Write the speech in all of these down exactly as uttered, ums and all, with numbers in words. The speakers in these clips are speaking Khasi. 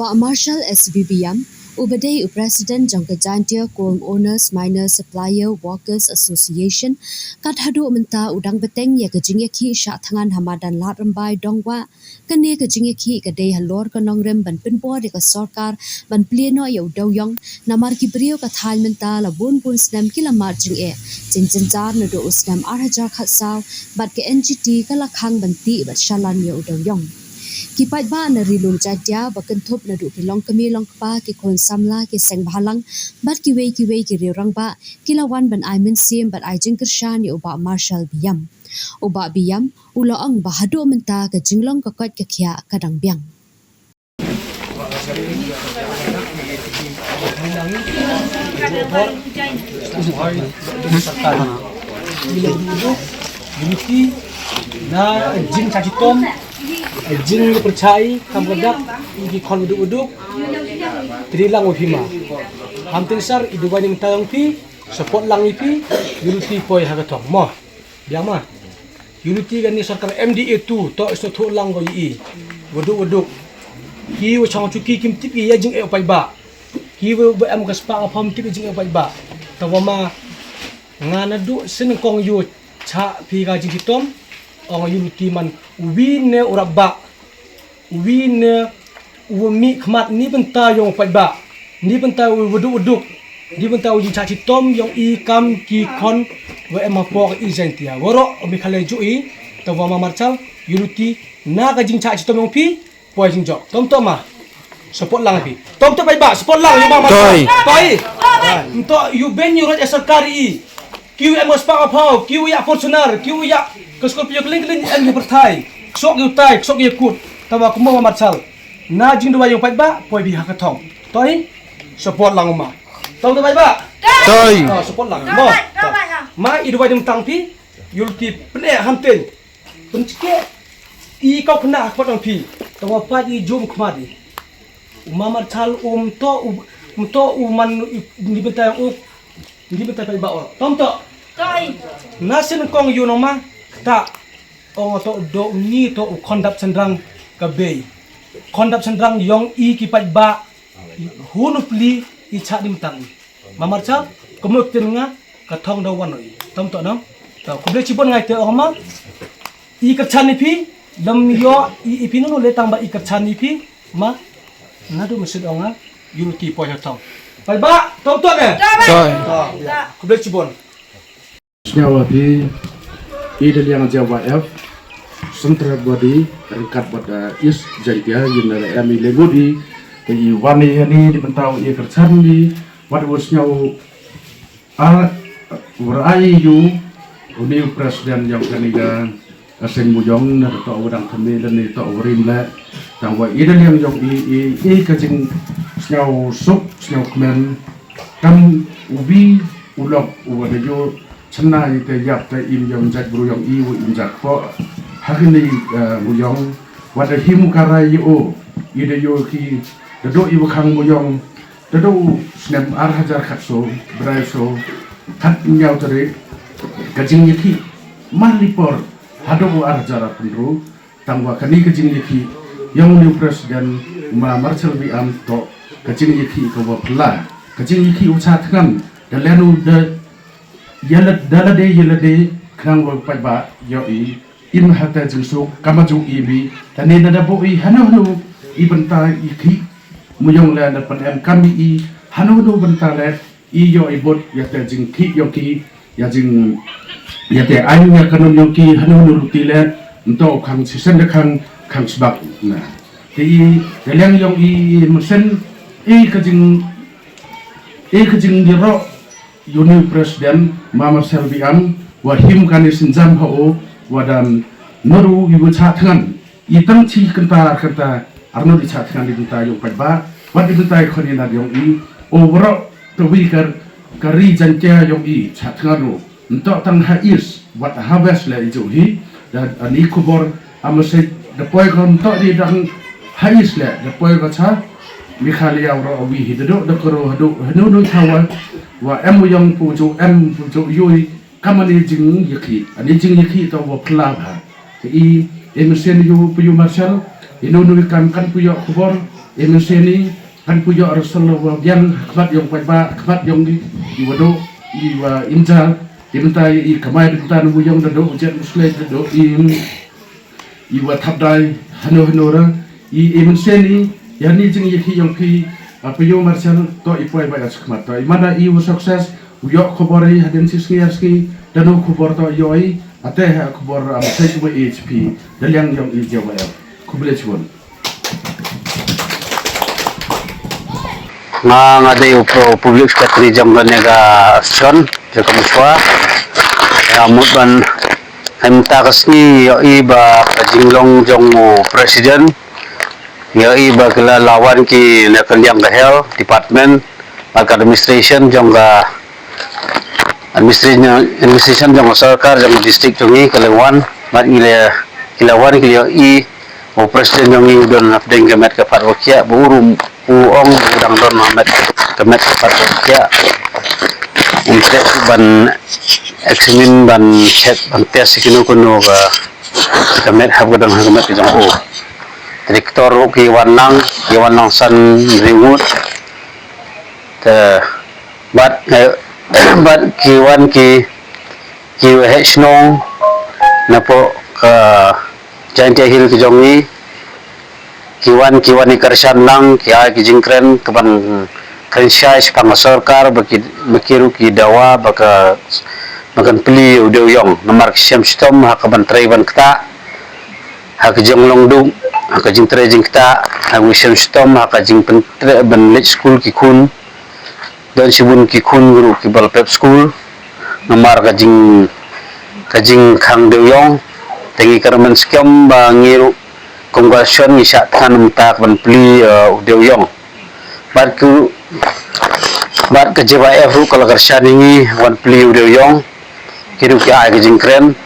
Bah Marshal S B Biam, uba dei u President jong ka Jaintia Coal Owners Miners Supplier Workers Association, kat haduh mynta u dang bteng ïa ka jingïakhih shah thngan ha madan Lad Rymbai Dongwah. Kane ka jingïakhih ka dei halor ka nongrim ban pynbor ïa ka sorkar ban plie noh ïa u dewïong, namar ki briew ka thaiñ mynta la bun bun snem ki la mad jingeh, jynjar naduh u snem ar hajar khatsaw, bad ka N G T ka la khang ban tih bad shalan ïa u dewïong. Ki paidbah na Ri Lum Jaintia ba kynthup naduh ki longkmie longkpa, ki khun samla, ki seng bhalang bad kiwei kiwei ki riew rangbah ki la wan ban ai mynsiem bad ai jingkyrshan ïa u Bah Marshal Biam. U Bah Biam u la ong ba haduh mynta ka jinglong ka koit ka khiah ka dang biang. Unity na jingshah shitom, jingpyrshah kam ka dak, ki khon u duk u duk, tri lang u hima. Ham tin sar i dubai ni mynta ong phi, support lang i phi, unity poi ha ka thong mo. Biang ma. Unity kane sorkar M D A tu, to iso thu lang ko i. Waduk waduk. Ki wa chong chuki kim tip i ya jing e paidbah. Ki wa ba em ka spah ka phom tip i jing e paidbah. Tawa ma nga naduh sien kong yu cha phi ka jing chitom. Ong unity man uwi ne urabah. Uwi ne u mih khmat ni bynta yong paidbah, ni bynta u waduk waduk, ni bynta u jingchah chitom yong i kam ki khon wa em hapoh i Jaintia. Waroh u mi khale ju i, tawa ma Marshal, unity na ka jingchah chitom yong phi, poi jingjop. Tom tom ma. Support lang phi. Tom tom paidbah, support lang yong ma Marshal. Toi. Toi. Nto yu ben yu rot e sorkar i. Kiu em ka spah ka phaw, kiu ïa Fortuner, kiu ïa ka Scorpio kling kling em ïa pyrthai. Ksok ïa utai, ksok ïa kut. Tawa kumba ma Marshal. Na jingduwai yong paidbah, poi bih ha ka thong. Toi, support lang ma. Tong duwai ba? Toi. Ah, support lang. Mo. Ma i duwai dum tang phi, yul ki pne ham ten. Pynchike i kau kena khmat ang phi. Tawa pat i jum khmat i. U ma Marshal um to, um to u man ni bentai u Ngi bynta paidbah o. Tom to. Toi. Na sien kong yu nong ma. Ta. Ong to do ngi to u khondap sendrang ka bei. Khondap sendrang yong i ki paidbah. Hun u pli i cha dim tang. Ma Marshal, kumno tin nga ka thong da wan i. Tom to nong. To khublei chibon ngai te ong ma. I kyrchan i phi, lam yo i, i phi no le tang ba i kyrchan i phi. Ma, nadu masjid ong a, yul ki poi ha thong. Paidbah, tong tong eh. Toi. To, ya. Khublei chibon. Sñiaw wa phi, i da liang Java F, Central Body, ryngkat bad, eh, East Jaintia, yin na em i le body, ka i wan i hani, di bynta i kyrchan i, wat wa sñiaw Ar, war ai yu, uni u president yong kani ka, ka seng muyong, na ka to wa dang kami, lane to wa rim le, tang wa i da liang yong i, i, i ka jing sñiaw suk, sñiaw kmen, kam u bi, u lok, u wa da yu, chana i te yap te im yong jait bru yong i, u im jait po, ha kani, eh, muyong, wa da him ka rai yu, i da yu ki, da do i wa khang muyong, Tado u snem ar hajar khatsaw, brai saw, khat ñiaw tarik, ka jingïakhih, man li por, haduh u ar hajar arphew hynriew, tang wa kani ka jingïakhih, yong u new president, ma Marshal Biam to, ka jingïakhih ka wa phylla, ka jingïakhih u cha thngan, da len u da, ïa la, da la de, ïa la de, khnang wa paidbah, ïoh i, Im hata jingsuk, kama ju i bi, tani da da bo i hanu hanu, i bynta i khi, muyong le da pan em kami i, hanu hanu bynta le, i yo i bot, ya te jingkhi yong ki, ya jing, ya te ain ya kanun yong ki, hanu hanu luti le, nto khang sisen de khang, khang sbak, na. Te i, ya liang yong i, i mesen, i ka jing, i ka jing di ro, Uni president, Mama Selvi Am, wa him kani sinjam ha o, wa dan noru i wa cha thngan, i tang chi kynta ar kynta, arno di cha thngan di kynta yong paidbah, wa di kynta i khoni na yong i, o waro, tawi kar, kari jantia yong i, cha thngan o, nto tang ha is, wat ha west le i jo hi, da ani khubor, Ama sei da poi ko nto di dang ha is le da poi ko cha Meghalaya ro awi hi da do da koro ha do hanu no cha wa wa em u yong pu jo em pu jo yui kamani jing yaki ani jing yaki to wa pla ha i em sen yu pu yu Marshal i no no kam kan pu yo khubor Ïa mynshwa ni, kan pynïoh result la wa biang, ha khmat ïong paidbah, ha khmat ïong i, i wa duh, i wa imja, i mynta i kamai bynta na u ïong da duh, u jet u slej da duh, i, i wa thap dai, hano hano ra, i, i mynshwa ni, ïa ni jingïakhih ïong phi, a, pynïoh Marshal, to i poi ba ïa skhmat, to i mana i wa success, u ïoh khubor i, hadien shi sngi ar sngi, da no khubor to ïoh i, ate ha khubor, am, sai shuwa H P, da liang ïong i jia wa ïa. Khublei chibun. Nga, nga dei u pro-, public secretary jong kane ka association, jong ka Machwa. Ïa mut ban, mynta ka sngi, ïohi ba ka jinglong jong u president, ïohi ba ki la wan ki na ka liang ka health department, bad ka administration jong ka administration, administration jong ka sorkar, jong ka district jong ngi ka la wan, bad ngi la, ki la wan ki la ïohi, u president jong ngi u don hapdeng ka met ka phad wa khiah, ba u ruh u ong u dang don ha met, ka met ka phad wa khiah. Um treh ban examine, ban check, ban test kino kino ka, ka met hap ka don ha ka met ka jong u. Te ki doktor ruh ki wan lang, ki wan lang san hynriew ngut. Te bad, eh, bad ki wan ki, ki waheh shnong napoh ka Jaintia Hills ka jong ngi, ki wan, ki wan ïa kyrshan lang, ki ai ki jingkren, kaban kren shai shaphang ka sorkar, ba ki, ba ki ruh ki dawa, ba ka, ba kan plie u dewïong, namar ki shem shitom, ha kaban trei ban ktah, ha ka jinglong duk, ha ka jingtrei jingktah, ha ka shem shitom, ha ka jingpyntrei ban leit skul ki khun, don shibun ki khun ruh kiba la pep skul, namar ka jing, ka jingkhang dewïong, te ngi kyrmen skhem ba ngi ruh, kum ka association ngi shah thngan mynta kaban plie, eh, u dewïong. Bad ki, bad ka J Y F ruh ka la kyrshan ïa ngi, ban plie u dewïong, ki ruh ki ai ka jingkren,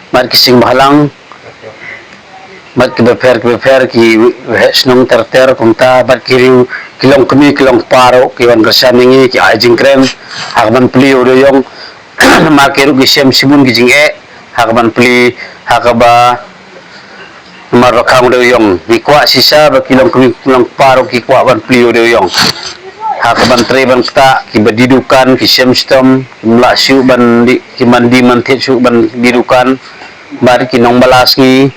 bad ki sing bhalang, bad ki bapher, ki bapher, ki waheh shnong ter ter, kumta, bad ki riew, ki longkmie, ki longkpa ruh, ki wan kyrshan ïa ngi, ki ai jingkren, ha kaban plie u dewïong, namar ki ruh ki shem shibun ki jingeh, ha kaban plie, ha kaba, namar ba khang u dewïong, ngi kwah shisha, ba ki longkmie, ki longkpa ruh ki kwah ban plie u dewïong. Ha kaban trei ban ktah, kiba die dukan, ki shem shitom, kim lah shuh ban die, ki man die man thied shuh ban die dukan, bad ki nongbala sngi.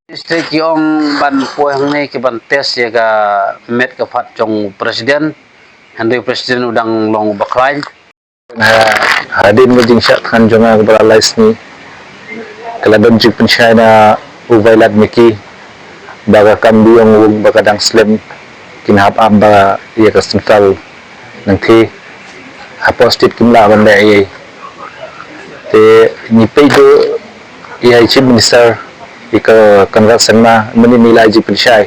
District ki ong ban poi hangne ki ban test ïa ka met ka phad jong u president, hynrei u president u dang long uba khlaiñ. Ha, hadien ka jingshah thngan jong nga kaba la lai sngi, ka la don jingpynshai na u Violet Miki, ba ka kam dewïong wung ba ka dang slem, kin hap ap ba ïa ka central nangta. Hapoh state kim lah ban leh ei ei. Te ngi peit ruh ïa i Chief Minister, ïa ka Conrad Sangma, mynne ngi la ai jingpynshai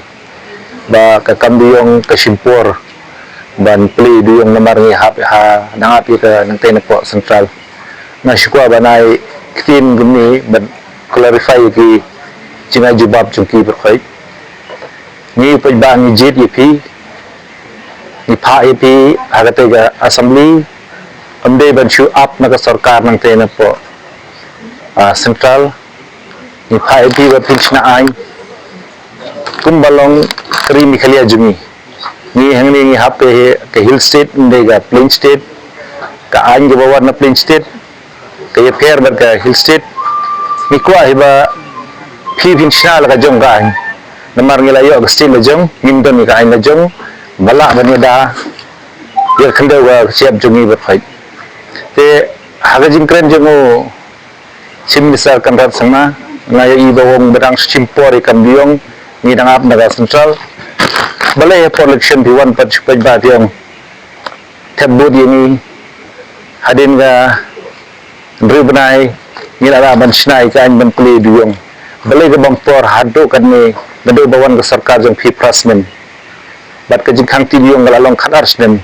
ba ka kam dewïong ka shim por ban plie dewïong namar ngi hap ha, dang ap ïa ka nangta napoh central. Nga shu kwah ban ai ktien kumne ban clarify ïa ki jingai jubab jong ki baroh. Ngi paidbah ngi jied ïa phi, ngi phah ïa phi ha kata ka assembly, ym dei ban shu ap na ka sorkar nangta napoh, ah, central. Ngi phah ïa phi ba phin shna aiñ kumba long ka ri Meghalaya jong ngi. Ngi hangne ngi hap ka hill state, ym dei ka plain state. Ka aiñ kaba wan na plain state ka ïapher bad ka hill state. Ngi kwah hi ba phi phin shna la ka jong ka aiñ. Namar ngi la ïoh ka state la jong, ngim don ïa ka aiñ la jong ba lah ban ïada ïa ka khyndew ka shyiap jong ngi baroh. Te ha ka jingkren jong u Chief Minister Conrad Sangma, nga ïohi ba u ong ba dang shim por ïa ka kam dewïong, ngi dang ap na ka central. Balei ha por election phi wan pat shu peit ba phi ong thep vote ïa ngi, hadien ka hynriew bnai ngi la lah ban shna ïa ka aiñ ban plie dewïong. Balei ka bam por haduh katne, naduh ba wan ka sorkar jong phi phra snem, bad ka jingkhang dewïong ka la long khatar snem?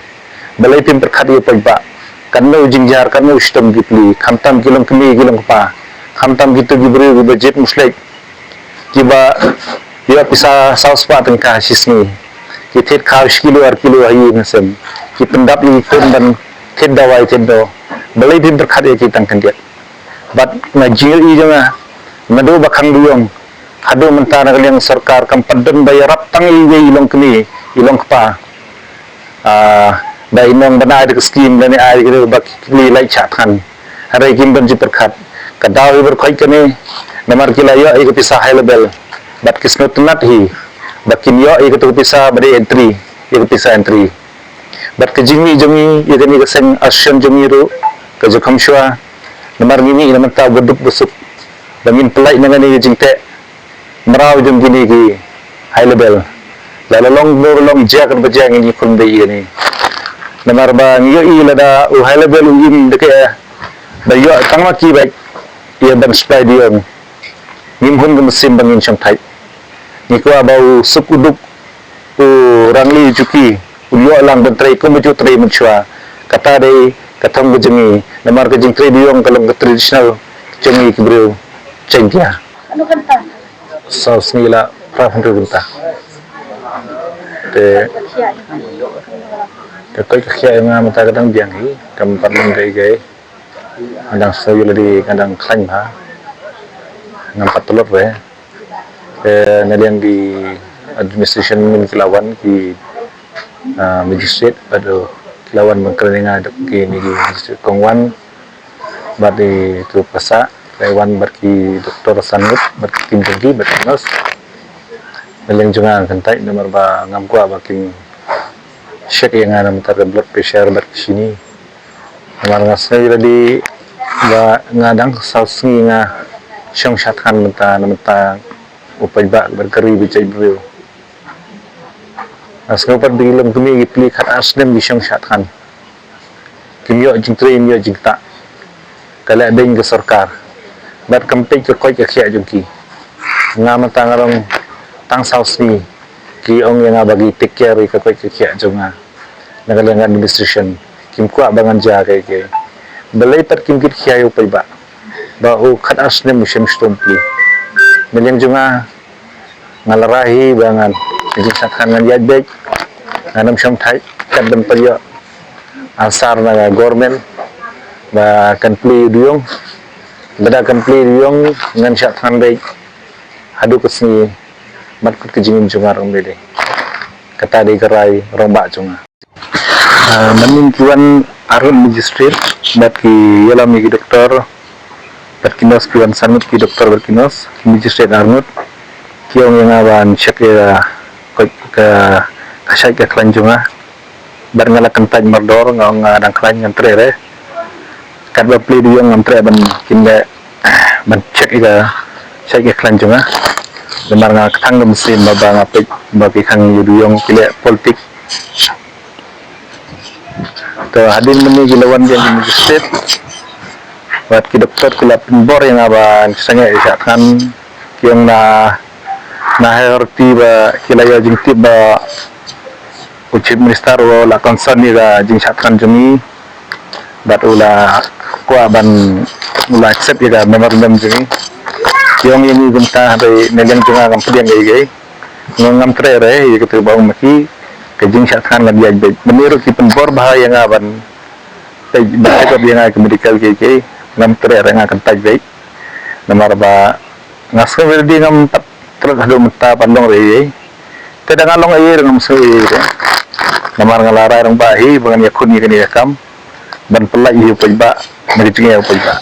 Balei phim pyrkhat ïa u paidbah? Katno jingjynjar, katno shitom ki plie, khamtam ki longkmie ki longkpa, khamtam kito ki briew kiba jied musleh, kiba ïoh pisa saw spah tyngka shi sngi, ki thied khaw shi kilo ar kilo ha ïing ha sem, ki pyndap ïa ki khun ban thied dawai thied do. Balei phim pyrkhat ïa ki tang khyndiat? Bad na jingïohi jong nga, naduh ba khang dewïong Haduh mynta na ka liang sorkar kam pat don ba ïarap tang iwei i longkmie, i longkpa. Ah, ba i nong ban ai da ka skim lane ai da ka ba ki kmie lait shah than. Hynrei kim don jingpyrkhat. Ka daw hi ba khot kane namar ki la ïoh ïa ka pisa high level. Bad ki sngewtynnat hi ba kin ïoh ïa kata ka pisa ba dei entry, ïa ka pisa entry. Bad ka jingmih jong ngi ïa kane ka seng association jong ngi ruh ka jingkham shuwa. Namar ngi mih na mynta ba duk ba suk ba ngin pynlait na kane ka jingteh mraw jong kine ki high level. La la long no long jia kan ba jia ngi khun dei ïa ni. Namar ba ngi ïohi lada u high level u im da ka ba ïoh tang ma ki ba ïa ban supply diong. Ngim hun ka mynsiem ba ngin shong thait. Ngi kwah ba u suk u duk u rangli u juki u ïoh lang ban trei kum ba ju trei mynshuwa. Kata dei ka thong ka jong ngi namar ka jingtrei diong ka long ka traditional jong ngi ki briew Jaiñtia. Saw sngi la phra phew hynriew kynta. Te te koit ka khiah ïa nga mynta ka dang biang hi kam pat long kaei kaei. Nga dang sngew ïa lade nga dang khlaiñ bha. Ngam pat tlot re. Te na liang ki administration min ki la wan ki ah, magistrate bad ki la wan ban kren ïa nga da ki ni ki magistrate kong wan bad i tu pasa. Ka wan bad ki doktor sanut bad ki tim jong ki bad ki nurse. Na liang jong nga kan tai namar ba ngam kwah ba kin check ïa nga namar ka blood pressure bad ki shini. Namar nga sngew ready ba nga dang saw sngi nga shong shat khan mynta na mynta u paidbah bad ka ri ba jait briew. Nga sngew pat ba ki longkmie ki plie khat ar snem ki shong shat khan. Kim ïoh jingtrei, kim ïoh jingktah. Ka leh beiñ ka sorkar. Bad kam peit ka koit ka khiah jong ki. Nga mynta nga long tang saw sngi. Ki ong ïa nga ba ki take care ïa ka koit ka khiah jong nga. Na ka liang administration kim kwah ba ngan jia kaei kaei. Balei pat kim kit khia ïa u paidbah ba u khat ar snem u shem shitom plie. Na liang jong nga nga la rai hi ba ngan ka jingshad khan ngan ïaid beit. Ngan ym shong thait kat ban pynïoh answer na ka government ba kan plie ïa u diong. Lada kan plie ïa u diong ngan shad khan beit haduh ka sngi mat kut ka jingim jong nga ruh ym dei dei. Kata dei ka rai rangbah jong nga. Ah, mynnin ki wan arngut magistrate bad ki ïalam ïa ki doktor bad ki nurse, ki wan sanut ki doktor bad ki nurse, ki magistrate arngut ki ong ïa nga ban check ïa ka, ka, ka shait ka khlaiñ jong nga. Bad nga la kyntait mardor, nga ong nga dang khlaiñ, ngam treh re. Katba plie diong ngam treh ban kin leh ban check ïa ka shait ka khlaiñ jong nga. Namar nga kthang da mynsiem ba, ba nga peit ba ki khang ïa u diong ki leh politik. To hadien mynne ki la wan biang ki magistrate bad ki doktor ki la pynbor ïa nga ban sangeh ïa shah thngan. Ki ong na, na high authority ba ki la ïoh jingtip ba u Chief Minister u la concern ïa ka jingshah thngan jong ngi bad u la kwah ban, u la accept ïa ka memorandum jong ngi. Ki ong ïa ngi kumta, hynrei na liang jong nga ngam pdiang kaei kaei. Nga ngam treh re ïa kata ba ong ma ki, ka jingshah thngan ngan ïaid beit. Mynne ruh ki pynbor bha ïa nga ban peit, ban check up ïa nga ka medical kaei kaei. Ngam treh re, nga kyntait beit. Namar ba nga sngew ïa lade ngam pat tlot haduh mynta ban long re ei ei. Te da nga long ei ei ruh ngam sngew ei ei re. Namar nga la rai rangbah hi ba ngan ïakhun ïa kane ka kam ban pynlait ïa u paidbah na ka jingeh u paidbah.